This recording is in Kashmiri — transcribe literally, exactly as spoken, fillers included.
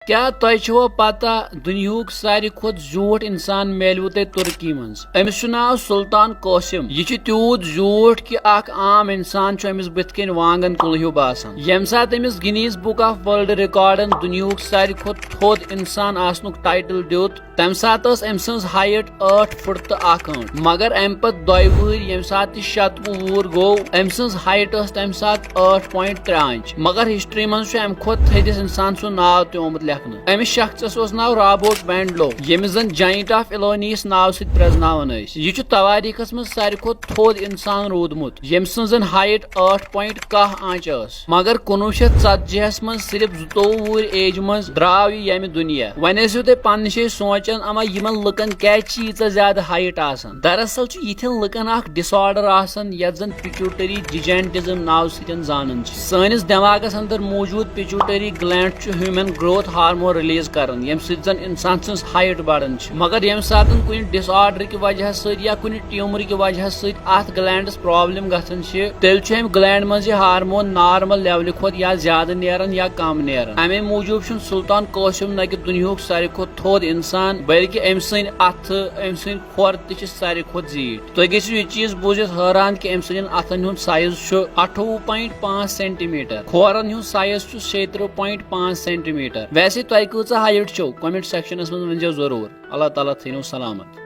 کیٛاہ تۄہہِ چھوا پتہ، دُنیہُک ساروی کھۄتہٕ زیوٗٹھ انسان میلیوٕ تۄہہِ ترکی منٛز؟ أمِس چھُ ناو سلطان قاسم۔ یہِ چھُ تیوٗت زیوٗٹھ کہِ اکھ عام انسان چھُ أمِس بٕتھِ کنۍ وانگن کُلہٕ ہیوٗ باسان۔ ییٚمہِ ساتہٕ أمِس گنیز بک آف ورلڈ ریکارڈن دُنیہُک ساروی کھۄتہٕ تھوٚد انسان آسنُک ٹائٹل دیُت، تَمہِ ساتہٕ ٲس أمۍ سٕنٛز ہائٹ ٲٹھ فُٹ تہٕ اکھ ٲنٛٹ۔ مگر اَمہِ پتہٕ دۄیہِ وُہٕرۍ، ییٚمہِ ساتہٕ تہِ شَتوُہ وُہُر گوٚو، أمۍ سٕنٛز ہائٹ ٲس تَمہِ ساتہٕ ٲٹھ point ترٛےٚ انچ۔ مگر ہسٹری منٛز چھُ اَمہِ کھۄتہٕ تھٔدِس انسان سُنٛد ناو تہِ آمُت لیکھنہٕ۔ أمِس شخصس اوس ناو رابوٹ وینڈلو، ییٚمِس زن جاینٹ آف الونیس ناو سۭتۍ پرٛزناوان ٲسۍ۔ یہِ چھُ توٲریٖخس منٛز ساروی کھۄتہٕ تھوٚد انسان روٗدمُت، ییٚمۍ سٕنٛز زن ہائٹ ٲٹھ point کاہ انچ ٲس۔ مگر کُنوُہ شیٚتھ ژتجی ہس منٛز، صرف زٕتووُہ وُہٕرۍ ایج منٛز، درٛاو یہِ ییٚمہِ دُنیا۔ وۄنۍ ٲسِو تُہۍ پننہِ جایہِ سونٛچان، اما یِمن لُکن کیٛازِ چھِ ییٖژاہ زیادٕ ہائٹ آسان؟ دراصل چھُ یِتھٮ۪ن لُکن اکھ ڈس آرڈر آسان، یتھ زن پیچوٹری جیجینٹزم ناو سۭتۍ زانان چھِ۔ سٲنِس دٮ۪ماغس اندر موٗجوٗد پیچوٹری گلینڈ چھُ ہیومن گروتھ ہارمون ریلیز کران، ییٚمہِ سۭتۍ زن انسان سٕنٛز ہائٹ بڑان چھِ۔ مگر ییٚمہِ ساتہٕ کُنہِ ڈس آرڈر کہِ وجہ سۭتۍ یا کُنہِ ٹیومر کہِ وجہ سۭتۍ اتھ گلینڈس پرابلم گژھان چھِ، تیٚلہِ چھُ امہِ گلینڈ منٛز یہِ ہارمون نارمل لیولہِ کھۄتہٕ یا زیادٕ نیران یا کم نیران۔ امے موٗجوٗب چھُنہٕ سلطان قاسم نہ کہِ دُنیہُک ساروی کھۄتہٕ تھوٚد انسان، بلکہِ أمۍ سٕنٛدۍ اتھٕ، أمۍ سٕنٛدۍ کھۄر تہِ چھِ ساروی کھۄتہٕ زیٖٹھۍ۔ تُہۍ گٔژھِو یہِ چیٖز بوٗزِتھ حٲران کہِ أمۍ سٕنٛدٮ۪ن اتھن ہُنٛد سایز چھُ اَٹھووُہ point پانٛژھ سینٹی میٹر، کھورن ہُنٛد سایز چھُ شیٚیہِ ترٕٛہ point پانٛژھ سینٹی میٹر۔ ویسے تۄہہِ کۭژاہ ہائٹ چھو؟ کمنٹ سیکشنس منٛز ؤنۍزیو ضروٗر۔ اللہ تعالیٰ تھٲینو سلامت۔